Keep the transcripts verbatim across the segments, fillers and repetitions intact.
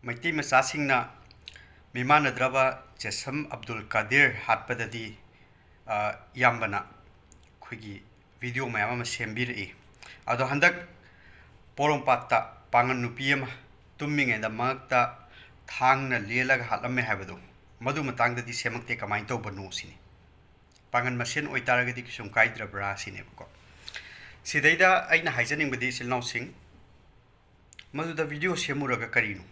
ꯃꯩꯇꯩ ꯃꯆꯥꯁꯤꯡꯅ ꯃꯤꯃꯥꯟꯅꯗ꯭ꯔꯕ ꯆꯦꯁꯝ ꯑꯕꯗꯨꯜ ꯀꯥꯗꯤꯔ ꯍꯥꯠꯄꯗꯗꯤ, ꯑ, ꯏꯌꯥꯝꯕꯅ ꯑꯩꯈꯣꯏꯒꯤ video ꯃꯌꯥꯝ ꯑꯃ ꯁꯦꯝꯕꯤꯔꯛꯏ꯫ ꯑꯗꯣ ꯍꯟꯗꯛ ꯄꯣꯔꯣꯝꯄꯥꯠꯇ ꯄꯥꯉꯟ ꯅꯨꯄꯤ ꯑꯃ ꯇꯨꯝꯃꯤꯉꯩꯗ ꯃꯉꯛꯇ ꯊꯥꯡꯅ ꯂꯦꯜꯂꯒ ꯍꯥꯠꯂꯝꯃꯦ ꯍꯥꯏꯕꯗꯣ, ꯃꯗꯨ ꯃꯇꯥꯡꯗꯗꯤ ꯁꯦꯝꯃꯛꯇꯦ, ꯀꯃꯥꯏꯅ ꯇꯧꯕꯅꯣ ꯁꯤꯅꯤ꯫ ꯄꯥꯉꯟ ꯃꯁꯦꯟ ꯑꯣꯏꯇꯥꯔꯒꯗꯤ ꯀꯩꯁꯨꯝ ꯀꯥꯏꯗ꯭ꯔꯕ꯭ꯔꯥ ꯁꯤꯅꯦꯕꯀꯣ꯫ ꯁꯤꯗꯩꯗ ꯑꯩꯅ ꯍꯥꯏꯖꯅꯤꯡꯕꯗꯤ, ꯏꯆꯤꯜ ꯏꯅꯥꯎꯁꯤꯡ, ꯃꯗꯨꯗ video ꯁꯦꯝꯃꯨꯔꯒ ꯀꯔꯤꯅꯣ?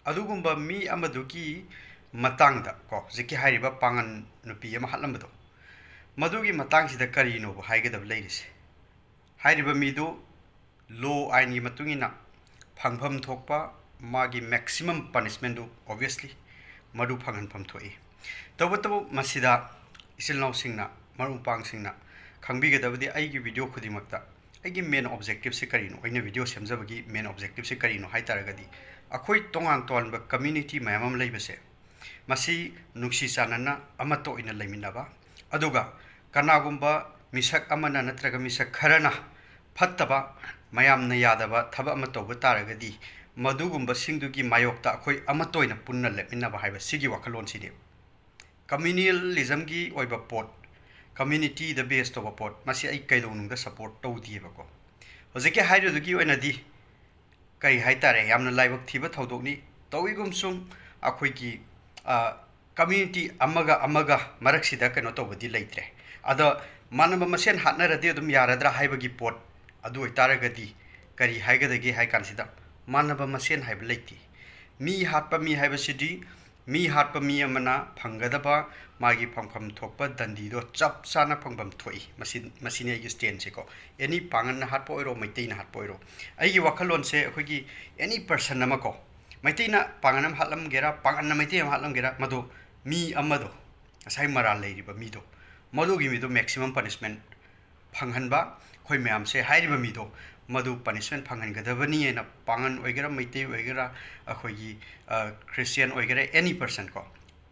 ꯑꯗꯨꯒꯨꯝꯕ ꯃꯤ ꯑꯃꯗꯨꯒꯤ ꯃꯇꯥꯡꯗ ꯀꯣ, ꯍꯧꯖꯤꯛꯀꯤ ꯍꯥꯏꯔꯤꯕ ꯄꯥꯉꯟ ꯅꯨꯄꯤ ꯑꯃ ꯍꯥꯠꯂꯝꯕꯗꯣ, ꯃꯗꯨꯒꯤ ꯃꯇꯥꯡꯁꯤꯗ ꯀꯔꯤꯅꯣꯕ ꯍꯥꯏꯒꯗꯕ ꯂꯩꯔꯤꯁꯦ? ꯍꯥꯏꯔꯤꯕ ꯃꯤꯗꯨ law, ꯑꯥꯏꯟꯒꯤ ꯃꯇꯨꯡ ꯏꯟꯅ ꯐꯪꯐꯝ ꯊꯣꯛꯄ ꯃꯥꯒꯤ maximum punishment ꯗꯨ obviously ꯃꯗꯨ ꯐꯪꯍꯟꯐꯝ ꯊꯣꯛꯏ꯫ ꯇꯧꯕꯇꯕꯨ ꯃꯁꯤꯗ ꯏꯆꯤꯜ ꯏꯅꯥꯎꯁꯤꯡꯅ, ꯃꯔꯨꯞ ꯃꯄꯥꯡꯁꯤꯡꯅ ꯈꯪꯕꯤꯒꯗꯕꯗꯤ, ꯑꯩꯒꯤ video ꯈꯨꯗꯤꯡꯃꯛꯇ ꯑꯩꯒꯤ main objective ꯁꯤ ꯀꯔꯤꯅꯣ, ꯑꯩꯅ video ꯁꯦꯝꯖꯕꯒꯤ main objective ꯁꯤ ꯀꯔꯤꯅꯣ ꯍꯥꯏ ꯇꯥꯔꯒꯗꯤ, ꯑꯩꯈꯣꯏ ꯇꯣꯉꯥꯟ ꯇꯣꯉꯥꯟꯕ community ꯃꯌꯥꯝ ꯑꯃ ꯂꯩꯕꯁꯦ, ꯃꯁꯤ ꯅꯨꯡꯁꯤ ꯆꯥꯟꯅꯅ ꯑꯃꯠꯇ ꯑꯣꯏꯅ ꯂꯩꯃꯤꯟꯅꯕ, ꯑꯗꯨꯒ ꯀꯅꯥꯒꯨꯝꯕ ꯃꯤꯁꯛ ꯑꯃꯅ ꯅꯠꯇ꯭ꯔꯒ ꯃꯤꯁꯛ ꯈꯔꯅ ꯐꯠꯇꯕ, ꯃꯌꯥꯝꯅ ꯌꯥꯗꯕ ꯊꯕꯛ ꯑꯃ ꯇꯧꯕ ꯇꯥꯔꯒꯗꯤ, ꯃꯗꯨꯒꯨꯝꯕꯁꯤꯡꯗꯨꯒꯤ ꯃꯥꯌꯣꯛꯇ ꯑꯩꯈꯣꯏ ꯑꯃꯠꯇ ꯑꯣꯏꯅ ꯄꯨꯟꯅ ꯂꯦꯞꯃꯤꯟꯅꯕ ꯍꯥꯏꯕ ꯁꯤꯒꯤ ꯋꯥꯈꯜꯂꯣꯟꯁꯤꯅꯦꯕ꯫ Communal ism ꯒꯤ ꯑꯣꯏꯕ ꯄꯣꯠ, community ꯗ base ꯇꯧꯕ ꯄꯣꯠ, ꯃꯁꯤ ꯑꯩ ꯀꯩꯗꯧꯅꯨꯡꯗ support ꯇꯧꯗꯦꯕꯀꯣ꯫ ꯍꯧꯖꯤꯛꯀꯤ ꯍꯥꯏꯔꯤꯗꯨꯒꯤ ꯑꯣꯏꯅꯗꯤ, ꯀꯔꯤ ꯍꯥꯏ ꯇꯥꯔꯦ, ꯌꯥꯝꯅ ꯂꯥꯏꯕꯛ ꯊꯤꯕ ꯊꯧꯗꯣꯛꯅꯤ꯫ ꯇꯧꯏꯒꯨꯝꯁꯨꯡ ꯑꯩꯈꯣꯏꯒꯤ, ꯑ, community ꯑꯃꯒ ꯑꯃꯒ ꯃꯔꯛꯁꯤꯗ ꯀꯩꯅꯣ ꯇꯧꯕꯗꯤ ꯂꯩꯇ꯭ꯔꯦ꯫ ꯑꯗꯣ ꯃꯥꯟꯅꯕ ꯃꯁꯦꯟ ꯍꯥꯠꯅꯔꯗꯤ ꯑꯗꯨꯝ ꯌꯥꯔꯗ꯭ꯔꯥ ꯍꯥꯏꯕꯒꯤ ꯄꯣꯠ ꯑꯗꯨ ꯑꯣꯏꯇꯥꯔꯒꯗꯤ ꯀꯔꯤ ꯍꯥꯏꯒꯗꯒꯦ ꯍꯥꯏ ꯀꯥꯟꯁꯤꯗ, ꯃꯥꯟꯅꯕ ꯃꯁꯦꯟ ꯍꯥꯏꯕ ꯂꯩꯇꯦ꯫ ꯃꯤ ꯍꯥꯠꯄ ꯃꯤ ꯍꯥꯏꯕꯁꯤꯗꯤ ꯃꯤ ꯍꯥꯠꯄ ꯃꯤ ꯑꯃꯅ ꯐꯪꯒꯗꯕ ꯃꯥꯒꯤ ꯐꯪꯐꯝ ꯊꯣꯛꯄ ꯗꯟꯗꯤꯗꯣ ꯆꯞ ꯆꯥꯅ ꯐꯪꯐꯝ ꯊꯣꯛꯏ꯫ ꯃꯁꯤ, ꯃꯁꯤꯅꯤ ꯑꯩꯒꯤ stand ꯁꯦꯀꯣ꯫ Any ꯄꯥꯉꯟꯅ ꯍꯥꯠꯄ ꯑꯣꯏꯔꯣ, ꯃꯩꯇꯩꯅ ꯍꯥꯠꯄ ꯑꯣꯏꯔꯣ, ꯑꯩꯒꯤ ꯋꯥꯈꯜꯂꯣꯟꯁꯦ ꯑꯩꯈꯣꯏꯒꯤ any person ꯑꯃ ꯀꯣ, ꯃꯩꯇꯩꯅ ꯄꯥꯉꯟ ꯑꯃ ꯍꯥꯠꯂꯝꯒꯦꯔꯥ, ꯄꯥꯉꯟꯅ ꯃꯩꯇꯩ ꯑꯃ ꯍꯥꯠꯂꯝꯒꯦꯔꯥ, ꯃꯗꯣ ꯃꯤ ꯑꯃꯗꯣ, ꯉꯁꯥꯏ ꯃꯔꯥꯜ ꯂꯩꯔꯤꯕ ꯃꯤꯗꯣ, ꯃꯗꯨꯒꯤ ꯃꯤꯗꯣ maximum punishment ꯐꯪꯍꯟꯕ꯫ ꯑꯩꯈꯣꯏ ꯃꯌꯥꯝꯁꯦ, ꯍꯥꯏꯔꯤꯕ ꯃꯤꯗꯣ ꯃꯗꯨ punishment ꯐꯪꯍꯟꯒꯗꯕꯅꯤ ꯍꯥꯏꯅ ꯄꯥꯉꯟ ꯑꯣꯏꯒꯦꯔꯥ, ꯃꯩꯇꯩ ꯑꯣꯏꯒꯦꯔꯥ, ꯑꯩꯈꯣꯏꯒꯤ, ꯑ, Christian ꯑꯣꯏꯒꯦꯔꯥ, any person ꯀꯣ,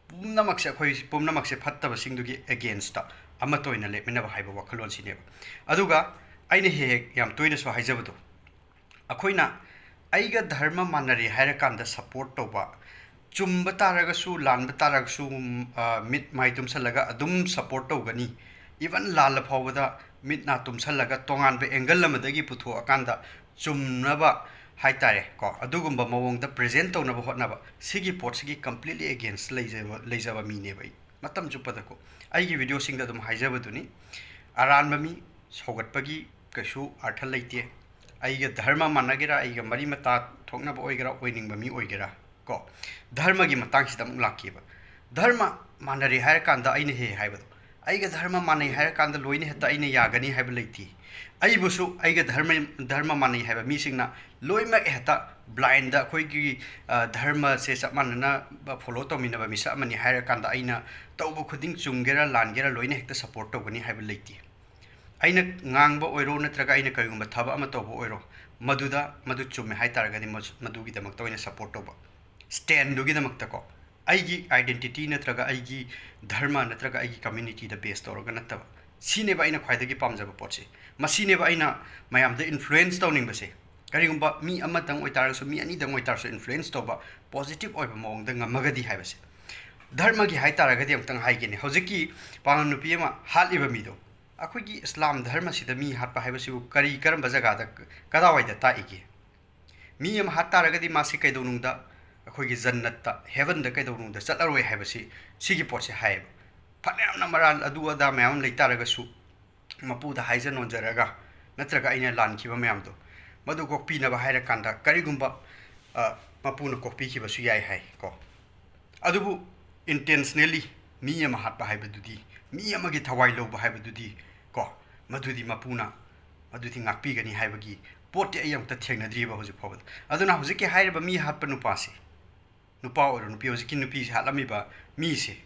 ꯄꯨꯝꯅꯃꯛꯁꯦ, ꯑꯩꯈꯣꯏ ꯄꯨꯝꯅꯃꯛꯁꯦ ꯐꯠꯇꯕꯁꯤꯡꯗꯨꯒꯤ against ꯑꯃꯠꯇ ꯑꯣꯏꯅ ꯂꯦꯞꯃꯤꯟꯅꯕ ꯍꯥꯏꯕ ꯋꯥꯈꯜꯂꯣꯟꯁꯤꯅꯦꯕ꯫ ꯑꯗꯨꯒ ꯑꯩꯅ ꯍꯦꯛ ꯍꯦꯛ ꯌꯥꯝ ꯇꯣꯏꯅꯁꯨ ꯍꯥꯏꯖꯕꯗꯣ, ꯑꯩꯈꯣꯏꯅ ꯑꯩꯒ ꯙꯔꯃ ꯃꯥꯟꯅꯔꯦ ꯍꯥꯏꯔꯀꯥꯟꯗ ꯁꯞꯄꯣꯔꯠ ꯇꯧꯕ, ꯆꯨꯝꯕ ꯇꯥꯔꯒꯁꯨ ꯂꯥꯟꯕ ꯇꯥꯔꯒꯁꯨ, ꯎꯝ, ꯑ, ꯃꯤꯠ ꯃꯥꯏ ꯇꯨꯝꯁꯜꯂꯒ ꯑꯗꯨꯝ ꯁꯞꯄꯣꯔꯠ ꯇꯧꯒꯅꯤ꯫ ꯏꯚꯟ ꯂꯥꯜꯂ ꯐꯥꯎꯕꯗ ꯃꯤꯠ ꯅꯥ ꯇꯨꯝꯁꯜꯂꯒ ꯇꯣꯉꯥꯟꯕ ꯑꯦꯡꯒꯜ ꯑꯃꯗꯒꯤ ꯄꯨꯊꯣꯛꯑꯀꯥꯟꯗ ꯆꯨꯝꯅꯕ ꯍꯥꯏ ꯇꯥꯔꯦ ꯀꯣ, ꯑꯗꯨꯒꯨꯝꯕ ꯃꯑꯣꯡꯗ ꯄ꯭ꯔꯦꯖꯦꯟ ꯇꯧꯅꯕ ꯍꯣꯠꯅꯕ, ꯁꯤꯒꯤ ꯄꯣꯠꯁꯤꯒꯤ ꯀꯝꯄ꯭ꯂꯤꯠꯂꯤ ꯑꯦꯒꯦꯟꯁ ꯂꯩꯖꯕ, ꯂꯩꯖꯕ ꯃꯤꯅꯦꯕ ꯑꯩ꯫ ꯃꯇꯝ ꯆꯨꯞꯄꯗꯀꯣ ꯑꯩꯒꯤ ꯚꯤꯗꯤꯑꯣꯁꯤꯡꯗ ꯑꯗꯨꯝ ꯍꯥꯏꯖꯕꯗꯨꯅꯤ, ꯑꯔꯥꯟꯕ ꯃꯤ ꯁꯧꯒꯠꯄꯒꯤ ꯀꯩꯁꯨ ꯑꯥꯔꯊ ꯂꯩꯇꯦ꯫ ꯑꯩꯒ ꯙꯔꯃ ꯃꯥꯟꯅꯒꯦꯔꯥ, ꯑꯩꯒ ꯃꯔꯤ ꯃꯇꯥ ꯊꯣꯛꯅꯕ ꯑꯣꯏꯒꯦꯔꯥ, ꯑꯣꯏꯅꯤꯡꯕ ꯃꯤ ꯑꯣꯏꯒꯦꯔꯥ ꯀꯣ, ꯙꯔꯃꯒꯤ ꯃꯇꯥꯡꯁꯤꯗ ꯑꯃꯨꯛ ꯂꯥꯛꯀꯦꯕ꯫ ꯙꯔꯃ ꯃꯥꯟꯅꯔꯦ ꯍꯥꯏꯔꯀꯥꯟꯗ ꯑꯩꯅ ꯍꯦꯛ ꯍꯦꯛ ꯍꯥꯏꯕꯗꯣ, "ꯑꯩꯒ ꯙꯔꯃ ꯃꯥꯟꯅꯩ ꯍꯥꯏꯔꯀꯥꯟꯗ ꯂꯣꯏꯅ ꯍꯦꯛꯇ ꯑꯩꯅ ꯌꯥꯒꯅꯤ ꯍꯥꯏꯕ ꯂꯩꯇꯦ"꯫ ꯑꯩꯕꯨꯁꯨ ꯑꯩꯒ ꯙꯔꯃ, ꯙꯔꯃ ꯃꯥꯟꯅꯩ ꯍꯥꯏꯕ ꯃꯤꯁꯤꯡꯅ ꯂꯣꯏꯅꯃꯛ ꯍꯦꯛꯇ ꯕ꯭ꯂꯥꯏꯟꯗ ꯑꯩꯈꯣꯏꯒꯤ, ꯑ, ꯙꯔꯃꯁꯦ ꯆꯞ ꯃꯥꯟꯅꯅ ꯐꯣꯂꯣ ꯇꯧꯃꯤꯟꯅꯕ ꯃꯤꯁꯛ ꯑꯃꯅꯤ ꯍꯥꯏꯔꯀꯥꯟꯗ ꯑꯩꯅ ꯇꯧꯕ ꯈꯨꯗꯤꯡ ꯆꯨꯝꯒꯦꯔꯥ ꯂꯥꯟꯒꯦꯔꯥ ꯂꯣꯏꯅ ꯍꯦꯛꯇ ꯁꯞꯄꯣꯔꯠ ꯇꯧꯒꯅꯤ ꯍꯥꯏꯕ ꯂꯩꯇꯦ꯫ ꯑꯩꯅ ꯉꯥꯡꯕ ꯑꯣꯏꯔꯣ ꯅꯠꯇ꯭ꯔꯒ ꯑꯩꯅ ꯀꯔꯤꯒꯨꯝꯕ ꯊꯕꯛ ꯑꯃ ꯇꯧꯕ ꯑꯣꯏꯔꯣ, ꯃꯗꯨꯗ ꯃꯗꯨ ꯆꯨꯝꯃꯦ ꯍꯥꯏ ꯇꯥꯔꯒꯗꯤ ꯃꯁꯨ-, ꯃꯗꯨꯒꯤꯗꯃꯛꯇ ꯑꯣꯏꯅ ꯁꯞꯄꯣꯔꯠ ꯇꯧꯕ꯫ ꯁ꯭ꯇꯦꯟꯗꯨꯒꯤꯗꯃꯛꯇꯀꯣ, ꯑꯩꯒꯤ ꯑꯥꯏꯗꯦꯟꯇꯤꯇꯤ ꯅꯠꯇ꯭ꯔꯒ ꯑꯩꯒꯤ ꯙꯔꯃ ꯅꯠꯇ꯭ꯔꯒ ꯑꯩꯒꯤ ꯀꯝꯃ꯭ꯌꯨꯅꯤꯇꯤꯗ ꯕꯦꯁ ꯇꯧꯔꯒ ꯅꯠꯇꯕ꯫ ꯁꯤꯅꯦꯕ ꯑꯩꯅ ꯈ꯭ꯋꯥꯏꯗꯒꯤ ꯄꯥꯝꯖꯕ ꯄꯣꯠꯁꯦ꯫ ꯃꯁꯤꯅꯦꯕ ꯑꯩꯅ ꯃꯌꯥꯝꯗ ꯏꯟꯐ꯭ꯂꯨꯌꯦꯟꯁ ꯇꯧꯅꯤꯡꯕꯁꯦ꯫ ꯀꯔꯤꯒꯨꯝꯕ ꯃꯤ ꯑꯃꯇꯪ ꯑꯣꯏꯇꯥꯔꯒꯁꯨ, ꯃꯤ ꯑꯅꯤꯗꯪ ꯑꯣꯏꯇꯥꯔꯁꯨ ꯏꯟꯐ꯭ꯂꯨꯌꯦꯟꯁ ꯇꯧꯕ, ꯄꯣꯖꯤꯇꯤꯚ ꯑꯣꯏꯕ ꯃꯑꯣꯡꯗ ꯉꯝꯃꯒꯗꯤ ꯍꯥꯏꯕꯁꯦ꯫ ꯙꯔꯃꯒꯤ ꯍꯥꯏ ꯇꯥꯔꯒꯗꯤ ꯑꯃꯨꯛꯇꯪ ꯍꯥꯏꯒꯦꯅꯦ꯫ ꯍꯧꯖꯤꯛꯀꯤ ꯄꯥꯉꯜ ꯅꯨꯄꯤ ꯑꯃ ꯍꯥꯠꯂꯤꯕ ꯃꯤꯗꯣ, ꯑꯩꯈꯣꯏꯒꯤ ꯏꯁꯂꯥꯝ ꯙꯔꯃꯁꯤꯗ ꯃꯤ ꯍꯥꯠꯄ ꯍꯥꯏꯕꯁꯤꯕꯨ ꯀꯔꯤ, ꯀꯔꯝꯕ ꯖꯒꯥꯗ, ꯀꯗꯥꯏꯋꯥꯏꯗ ꯇꯥꯛꯏꯒꯦ? ꯃꯤ ꯑꯃ ꯍꯥꯠ ꯇꯥꯔꯒꯗꯤ ꯃꯥꯁꯤ ꯀꯩꯗꯧꯅꯨꯡꯗ ꯑꯩꯈꯣꯏꯒꯤ ꯖꯟꯅꯠꯇ, ꯍꯦꯚꯟꯗ ꯀꯩꯗꯧꯅꯨꯡꯗ ꯆꯠꯂꯔꯣꯏ ꯍꯥꯏꯕꯁꯤ, ꯁꯤꯒꯤ ꯄꯣꯠꯁꯤ ꯍꯥꯏꯌꯦꯕ꯫ ꯐꯅꯌꯥꯝꯅ ꯃꯔꯥꯜ ꯑꯗꯨ ꯑꯗꯥ ꯃꯌꯥꯝ ꯑꯃ ꯂꯩ ꯇꯥꯔꯒꯁꯨ, ꯃꯄꯨꯗ ꯍꯥꯏꯖ ꯅꯣꯟꯖꯔꯒ ꯅꯠꯇ꯭ꯔꯒ ꯑꯩꯅ ꯂꯥꯟꯈꯤꯕ ꯃꯌꯥꯝꯗꯣ, ꯃꯗꯨ ꯀꯣꯛꯄꯤꯅꯕ ꯍꯥꯏꯔꯀꯥꯟꯗ ꯀꯔꯤꯒꯨꯝꯕ, ꯑ, ꯃꯄꯨꯅ ꯀꯣꯛꯄꯤꯈꯤꯕꯁꯨ ꯌꯥꯏ ꯍꯥꯏ ꯀꯣ꯫ ꯑꯗꯨꯕꯨ intentionally ꯃꯤ ꯑꯃ ꯍꯥꯠꯄ ꯍꯥꯏꯕꯗꯨꯗꯤ, ꯃꯤ ꯑꯃꯒꯤ ꯊꯋꯥꯏ ꯂꯧꯕ ꯍꯥꯏꯕꯗꯨꯗꯤ ꯀꯣ, ꯃꯗꯨꯗꯤ ꯃꯄꯨꯅ ꯃꯗꯨꯗꯤ ꯉꯥꯛꯄꯤꯒꯅꯤ ꯍꯥꯏꯕꯒꯤ ꯄꯣꯠꯇꯤ ꯑꯩ ꯑꯃꯨꯛꯇ ꯊꯦꯡꯅꯗ꯭ꯔꯤꯕ ꯍꯧꯖꯤꯛ ꯐꯥꯎꯕꯗ꯫ ꯑꯗꯨꯅ ꯍꯧꯖꯤꯛꯀꯤ ꯍꯥꯏꯔꯤꯕ ꯃꯤ ꯍꯥꯠꯄ ꯅꯨꯄꯥꯁꯦ, ꯅꯨꯄꯥ ꯑꯣꯏꯔꯣ ꯅꯨꯄꯤ, ꯍꯧꯖꯤꯛꯀꯤ ꯅꯨꯄꯤꯁꯦ ꯍꯥꯠꯂꯝꯃꯤꯕ ꯃꯤꯁꯦ,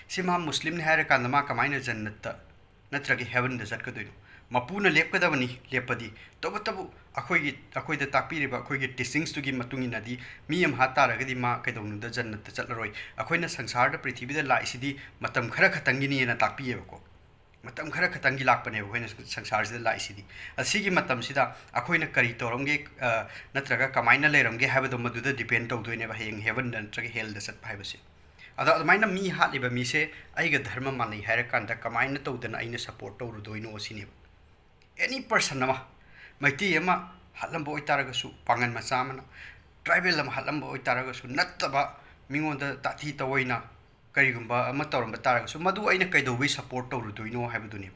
ꯁꯤ ꯃꯥ ꯃꯨꯁꯂꯤꯝꯅꯤ ꯍꯥꯏꯔꯀꯥꯟꯗ ꯃꯥ ꯀꯃꯥꯏꯅ ꯖꯟꯅꯠꯇ ꯅꯠꯇ꯭ꯔꯒ ꯍꯦꯚꯟꯗ ꯆꯠꯀꯗꯣꯏꯅꯣ? ꯃꯄꯨꯅ ꯂꯦꯞꯀꯗꯕꯅꯤ, ꯂꯦꯞꯄꯗꯤ꯫ ꯇꯧꯕꯇꯕꯨ ꯑꯩꯈꯣꯏꯒꯤ, ꯑꯩꯈꯣꯏꯗ ꯇꯥꯛꯄꯤꯔꯤꯕ ꯑꯩꯈꯣꯏꯒꯤ ꯇꯤꯆꯤꯡꯁꯇꯨꯒꯤ ꯃꯇꯨꯡ ꯏꯟꯅꯗꯤ ꯃꯤ ꯑꯃ ꯍꯥꯠ ꯇꯥꯔꯒꯗꯤ ꯃꯥ ꯀꯩꯗꯧꯅꯨꯡꯗ ꯖꯟꯅꯠꯇ ꯆꯠꯂꯔꯣꯏ꯫ ꯑꯩꯈꯣꯏꯅ ꯁꯪꯁꯥꯔꯗ, ꯄ꯭ꯔꯤꯊꯤꯕꯤꯗ ꯂꯥꯛꯏꯁꯤꯗꯤ ꯃꯇꯝ ꯈꯔ ꯈꯛꯇꯪꯒꯤꯅꯤꯅ ꯇꯥꯛꯄꯤꯌꯦꯕꯀꯣ꯫ ꯃꯇꯝ ꯈꯔ ꯈꯛꯇꯪꯒꯤ ꯂꯥꯛꯄꯅꯦꯕ ꯑꯩꯈꯣꯏꯅ ꯁꯪꯁꯥꯔꯁꯤꯗ ꯂꯥꯛꯏꯁꯤꯗꯤ꯫ ꯑꯁꯤꯒꯤ ꯃꯇꯝꯁꯤꯗ ꯑꯩꯈꯣꯏꯅ ꯀꯔꯤ ꯇꯧꯔꯝꯒꯦ, ꯑ, ꯅꯠꯇ꯭ꯔꯒ ꯀꯃꯥꯏꯅ ꯂꯩꯔꯝꯒꯦ ꯍꯥꯏꯕꯗꯣ ꯃꯗꯨꯗ depend ꯇꯧꯗꯣꯏꯅꯦꯕ, ꯍꯌꯦꯡ heaven ꯗ ꯅꯠꯇ꯭ꯔꯒ hell ꯗ ꯆꯠꯄ ꯍꯥꯏꯕꯁꯦ꯫ ꯑꯗꯣ ꯑꯗꯨꯃꯥꯏꯅ ꯃꯤ ꯍꯥꯠꯂꯤꯕ ꯃꯤꯁꯦ ꯑꯩꯒ ꯙꯔꯃ ꯃꯥꯟꯅꯩ ꯍꯥꯏꯔꯀꯥꯟꯗ ꯀꯃꯥꯏꯅ ꯇꯧꯗꯅ ꯑꯩꯅ support ꯇꯧꯔꯨꯗꯣꯏꯅꯣ ꯁꯤꯅꯦꯕ꯫ Any person ꯑꯃ, ꯃꯩꯇꯩ ꯑꯃ ꯍꯥꯠꯂꯝꯕ ꯑꯣꯏꯇꯥꯔꯒꯁꯨ, ꯄꯥꯡꯒꯜ ꯃꯆꯥ ꯑꯃꯅ tribal ꯑꯃ ꯍꯥꯠꯂꯝꯕ ꯑꯣꯏꯇꯥꯔꯒꯁꯨ, ꯅꯠꯇꯕ ꯃꯤꯉꯣꯟꯗ ꯇꯥꯊꯤ ꯇꯧꯑꯣꯏꯅ ꯀꯔꯤꯒꯨꯝꯕ ꯑꯃ ꯇꯧꯔꯝꯕ ꯇꯥꯔꯒꯁꯨ, ꯃꯗꯨ ꯑꯩꯅ ꯀꯩꯗꯧꯕꯩ support ꯇꯧꯔꯨꯗꯣꯏꯅꯣ ꯍꯥꯏꯕꯗꯨꯅꯦꯕ꯫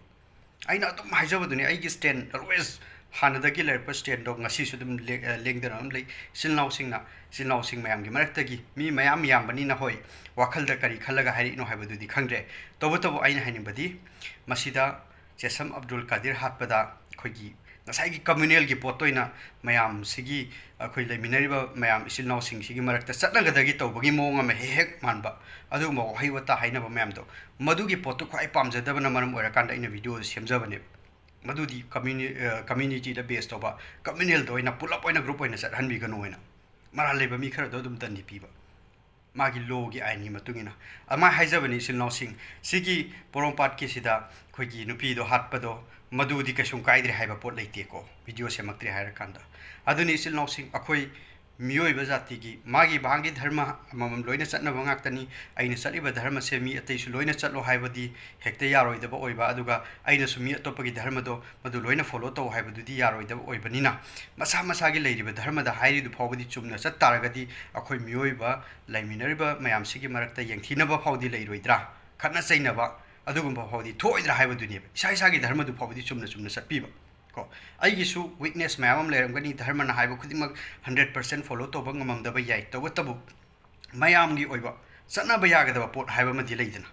ꯑꯩꯅ ꯑꯗꯨꯝ ꯍꯥꯏꯖꯕꯗꯨꯅꯦ, ꯑꯩꯒꯤ stand always ꯍꯥꯟꯅꯗꯒꯤ ꯂꯩꯔꯛꯄ stand ꯗꯣ ꯉꯁꯤꯁꯨ ꯑꯗꯨꯝ ꯂꯦ-, ꯑ, ꯂꯦꯡꯗꯅ ꯑꯗꯨꯝ ꯂꯩ꯫ ꯏꯆꯤꯜ ꯏꯅꯥꯎꯁꯤꯡꯅ, ꯏꯆꯤꯜ ꯏꯅꯥꯎꯁꯤꯡ ꯃꯌꯥꯝꯒꯤ ꯃꯔꯛꯇꯒꯤ ꯃꯤ ꯃꯌꯥꯝ ꯌꯥꯝꯕꯅꯤꯅ, ꯍꯣꯏ, ꯋꯥꯈꯜꯗ ꯀꯔꯤ ꯈꯜꯂꯒ ꯍꯥꯏꯔꯛꯏꯅꯣ ꯍꯥꯏꯕꯗꯨꯗꯤ ꯈꯪꯗ꯭ꯔꯦ꯫ ꯇꯧꯕꯇꯕꯨ ꯑꯩꯅ ꯍꯥꯏꯅꯤꯡꯕꯗꯤ, ꯃꯁꯤꯗ ꯆꯦꯁꯝ ꯑꯕꯗꯨꯜ ꯀꯥꯗꯤꯔ ꯍꯥꯠꯄꯗ ꯑꯩꯈꯣꯏꯒꯤ ꯉꯁꯥꯏꯒꯤ communal ꯒꯤ ꯄꯣꯠꯇ ꯑꯣꯏꯅ ꯃꯌꯥꯝꯁꯤꯒꯤ, ꯑꯩꯈꯣꯏ ꯂꯩꯃꯤꯟꯅꯔꯤꯕ ꯃꯌꯥꯝ ꯏꯆꯤꯜ ꯏꯅꯥꯎꯁꯤꯡꯁꯤꯒꯤ ꯃꯔꯛꯇ ꯆꯠꯅꯒꯗꯒꯤ ꯇꯧꯕꯒꯤ ꯃꯑꯣꯡ ꯑꯃ ꯍꯦꯛ ꯍꯦꯛ ꯃꯥꯟꯕ, ꯑꯗꯨꯒꯨꯝꯕ ꯋꯥꯍꯩ ꯋꯥꯇꯥ ꯍꯥꯏꯅꯕ ꯃꯌꯥꯝꯗꯣ, ꯃꯗꯨꯒꯤ ꯄꯣꯠꯇꯨ ꯈ꯭ꯋꯥꯏ ꯄꯥꯝꯖꯗꯕꯅ ꯃꯔꯝ ꯑꯣꯏꯔꯀꯥꯟꯗ ꯑꯩꯅ video ꯗꯨ ꯁꯦꯝꯖꯕꯅꯦꯕ꯫ ꯃꯗꯨꯗꯤ communi-, ꯑ, community ꯗ base ꯇꯧꯕ, communal ꯗ ꯑꯣꯏꯅ, ꯄꯨꯂꯞ ꯑꯣꯏꯅ group ꯑꯣꯏꯅ ꯆꯠꯍꯟꯕꯤꯒꯅꯨ ꯍꯥꯏꯅ꯫ ꯃꯔꯥꯜ ꯂꯩꯕ ꯃꯤ ꯈꯔꯗꯣ ꯑꯗꯨꯝ ꯗꯟꯗꯤ ꯄꯤꯕ꯫ ꯃꯥꯒꯤ law ꯒꯤ ꯑꯥꯏꯟꯒꯤ ꯃꯇꯨꯡ ꯏꯟꯅ꯫ ꯑꯗꯨꯃꯥꯏꯅ ꯍꯥꯏꯖꯕꯅꯤ, ꯏꯆꯤꯜ ꯏꯅꯥꯎꯁꯤꯡ꯫ ꯁꯤꯒꯤ ꯄꯣꯔꯣꯝꯄꯥꯠꯀꯤꯁꯤꯗ ꯑꯩꯈꯣꯏꯒꯤ ꯅꯨꯄꯤꯗꯣ ꯍꯥꯠꯄꯗꯣ, ꯃꯗꯨꯗꯤ ꯀꯩꯁꯨꯝ ꯀꯥꯏꯗ꯭ꯔꯦ ꯍꯥꯏꯕ ꯄꯣꯠ ꯂꯩꯇꯦꯀꯣ, video ꯁꯦꯝꯃꯛꯇ꯭ꯔꯦ ꯍꯥꯏꯔꯀꯥꯟꯗ꯫ ꯑꯗꯨꯅꯤ, ꯏꯆꯤꯜ ꯏꯅꯥꯎꯁꯤꯡ, ꯑꯩꯈꯣꯏ ꯃꯤꯑꯣꯏꯕ ꯖꯥꯇꯤꯒꯤ ꯃꯥꯒꯤ ꯃꯥꯒꯤ ꯙꯔꯃ ꯑꯃꯃꯝ ꯂꯣꯏꯅ ꯆꯠꯅꯕ ꯉꯥꯛꯇꯅꯤ꯫ ꯑꯩꯅ ꯆꯠꯂꯤꯕ ꯙꯔꯃꯁꯦ ꯃꯤ ꯑꯇꯩꯁꯨ ꯂꯣꯏꯅ ꯆꯠꯂꯣ ꯍꯥꯏꯕꯗꯤ ꯍꯦꯛꯇ ꯌꯥꯔꯣꯏꯗꯕ ꯑꯣꯏꯕ, ꯑꯗꯨꯒ ꯑꯩꯅꯁꯨ ꯃꯤ ꯑꯇꯣꯞꯄꯒꯤ ꯙꯔꯃꯗꯣ ꯃꯗꯨ ꯂꯣꯏꯅ follow ꯇꯧ ꯍꯥꯏꯕꯗꯨꯗꯤ ꯌꯥꯔꯣꯏꯗꯕ ꯑꯣꯏꯕꯅꯤꯅ, ꯃꯁꯥ ꯃꯁꯥꯒꯤ ꯂꯩꯔꯤꯕ ꯙꯔꯃꯗ ꯍꯥꯏꯔꯤꯗꯨ ꯐꯥꯎꯕꯗꯤ ꯆꯨꯝꯅ ꯆꯠ ꯇꯥꯔꯒꯗꯤ, ꯑꯩꯈꯣꯏ ꯃꯤꯑꯣꯏꯕ ꯂꯩꯃꯤꯟꯅꯔꯤꯕ ꯃꯌꯥꯝꯁꯤꯒꯤ ꯃꯔꯛꯇ ꯌꯦꯡꯊꯤꯅꯕ ꯐꯥꯎꯗꯤ ꯂꯩꯔꯣꯏꯗ꯭ꯔꯥ, ꯈꯠꯅ ꯆꯩꯅꯕ ꯑꯗꯨꯒꯨꯝꯕ ꯐꯥꯎꯗꯤ ꯊꯣꯛꯑꯣꯏꯗ꯭ꯔꯥ ꯍꯥꯏꯕꯗꯨꯅꯦꯕ꯫ ꯏꯁꯥ ꯏꯁꯥꯒꯤ ꯙꯔꯃꯗꯨ ꯐꯥꯎꯕꯗꯤ ꯆꯨꯝꯅ ꯆꯨꯝꯅ ꯆꯠꯄꯤꯕ꯫ ꯀꯣ, ꯑꯩꯒꯤꯁꯨ weakness ꯃꯌꯥꯝ ꯑꯃ ꯂꯩꯔꯝꯒꯅꯤ, ꯙꯔꯃꯅ ꯍꯥꯏꯕ ꯈꯨꯗꯤꯡꯃꯛ hundred percent follow ꯇꯧꯕ ꯉꯝꯃꯝꯗꯕ ꯌꯥꯏ, ꯇꯧꯕꯇꯕꯨ ꯃꯌꯥꯝꯒꯤ ꯑꯣꯏꯕ ꯆꯠꯅꯕ ꯌꯥꯒꯗꯕ ꯄꯣꯠ ꯍꯥꯏꯕ ꯑꯃꯗꯤ ꯂꯩꯗꯅ꯫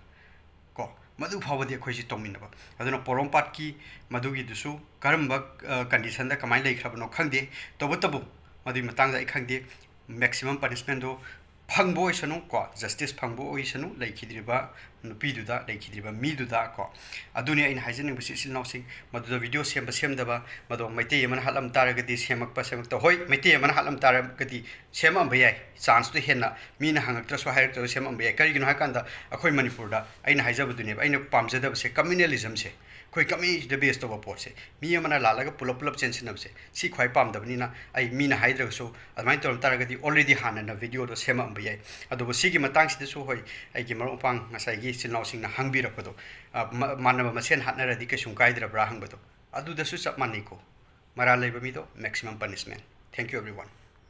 ꯀꯣ, ꯃꯗꯨ ꯐꯥꯎꯕꯗꯤ ꯑꯩꯈꯣꯏꯁꯤ ꯇꯧꯃꯤꯟꯅꯕ꯫ ꯑꯗꯨꯅ ꯄꯣꯔꯣꯝꯄꯥꯠꯀꯤ ꯃꯗꯨꯒꯤꯗꯨꯁꯨ ꯀꯔꯝꯕ, ꯑ, condition ꯗ ꯀꯃꯥꯏꯅ ꯂꯩꯈ꯭ꯔꯕꯅꯣ ꯈꯪꯗꯦ, ꯇꯧꯕꯇꯕꯨ ꯃꯗꯨꯒꯤ ꯃꯇꯥꯡꯗ ꯑꯩ ꯈꯪꯗꯦ꯫ Maximum punishment ꯗꯣ ꯐꯪꯕ ꯑꯣꯏꯁꯅꯨ ꯀꯣ, ꯖꯁꯇꯤꯁ ꯐꯪꯕ ꯑꯣꯏꯁꯅꯨ ꯂꯩꯈꯤꯗ꯭ꯔꯤꯕ ꯅꯨꯄꯤꯗꯨꯗ, ꯂꯩꯈꯤꯗ꯭ꯔꯤꯕ ꯃꯤꯗꯨꯗ ꯀꯣ꯫ ꯑꯗꯨꯅꯤ ꯑꯩꯅ ꯍꯥꯏꯖꯅꯤꯡꯕꯁꯤ, ꯏꯆꯤꯜ ꯏꯅꯥꯎꯁꯤꯡ, ꯃꯗꯨꯗ ꯚꯤꯗꯤꯑꯣ ꯁꯦꯝꯕ ꯁꯦꯝꯗꯕ, ꯃꯗꯣ ꯃꯩꯇꯩ ꯑꯃꯅ ꯍꯥꯠꯂꯝ ꯇꯥꯔꯒꯗꯤ ꯁꯦꯝꯃꯛꯄ, ꯁꯦꯝꯃꯛꯇ, ꯍꯣꯏ, ꯃꯩꯇꯩ ꯑꯃꯅ ꯍꯥꯠꯂꯝ ꯇꯥꯔꯒꯗꯤ ꯁꯦꯝꯃꯛꯑꯝꯕ ꯌꯥꯏ, ꯆꯥꯟꯁꯇꯨ ꯍꯦꯟꯅ ꯃꯤꯅ ꯍꯪꯉꯛꯇ꯭ꯔꯁꯨ ꯍꯥꯏꯔꯛꯇ꯭ꯔꯁꯨ ꯁꯦꯝꯃꯛꯑꯝꯕ ꯌꯥꯏ꯫ ꯀꯔꯤꯒꯤꯅꯣ ꯍꯥꯏꯀꯥꯟꯗ, ꯑꯩꯈꯣꯏ ꯃꯅꯤꯄꯨꯔꯗ ꯑꯩꯅ ꯍꯥꯏꯖꯕꯗꯨꯅꯦꯕ, ꯑꯩꯅ ꯄꯥꯝꯖꯗꯕꯁꯦ ꯀꯝꯃ꯭ꯌꯨꯅꯦꯂꯤꯖꯝꯁꯦ, ꯑꯩꯈꯣꯏ ꯀꯝꯃ꯭ꯌꯨꯅꯤꯇꯤꯗ ꯕꯦꯁ ꯇꯧꯕ ꯄꯣꯠꯁꯦ, ꯃꯤ ꯑꯃꯅ ꯂꯥꯜꯂꯒ ꯄꯨꯂꯞ ꯄꯨꯂꯞ ꯆꯦꯟꯁꯤꯟꯅꯕꯁꯦ, ꯁꯤ ꯈ꯭ꯋꯥꯏ ꯄꯥꯝꯗꯕꯅꯤꯅ꯫ ꯑꯩ ꯃꯤꯅ ꯍꯥꯏꯗ꯭ꯔꯒꯁꯨ ꯑꯗꯨꯃꯥꯏꯅ ꯇꯧꯔꯝ ꯇꯥꯔꯒꯗꯤ already ꯍꯥꯟꯅꯅ ꯚꯤꯗꯤꯑꯣꯗꯣ ꯁꯦꯝꯃꯛꯑꯝꯕ ꯌꯥꯏ꯫ ꯑꯗꯨꯕꯨ ꯁꯤꯒꯤ ꯃꯇꯥꯡꯁꯤꯗꯁꯨ, ꯍꯣꯏ, ꯑꯩꯒꯤ ꯃꯔꯨꯞ ꯃꯄꯥꯡ ꯉꯁꯥꯏꯒꯤ ꯏꯆꯤꯜ ꯏꯅꯥꯎꯁꯤꯡꯅ ꯍꯪꯕꯤꯔꯛꯄꯗꯣ, ꯑ, ꯃ-, ꯃꯥꯟꯅꯕ ꯃꯁꯦꯟ ꯍꯥꯠꯅꯔꯗꯤ ꯀꯩꯁꯨꯝ ꯀꯥꯏꯗ꯭ꯔꯕ꯭ꯔꯥ ꯍꯪꯕꯗꯣ, ꯑꯗꯨꯗꯁꯨ ꯆꯞ ꯃꯥꯟꯅꯩꯀꯣ꯫ ꯃꯔꯥꯜ ꯂꯩꯕ ꯃꯤꯗꯣ maximum punishment꯫ Thank you everyone꯫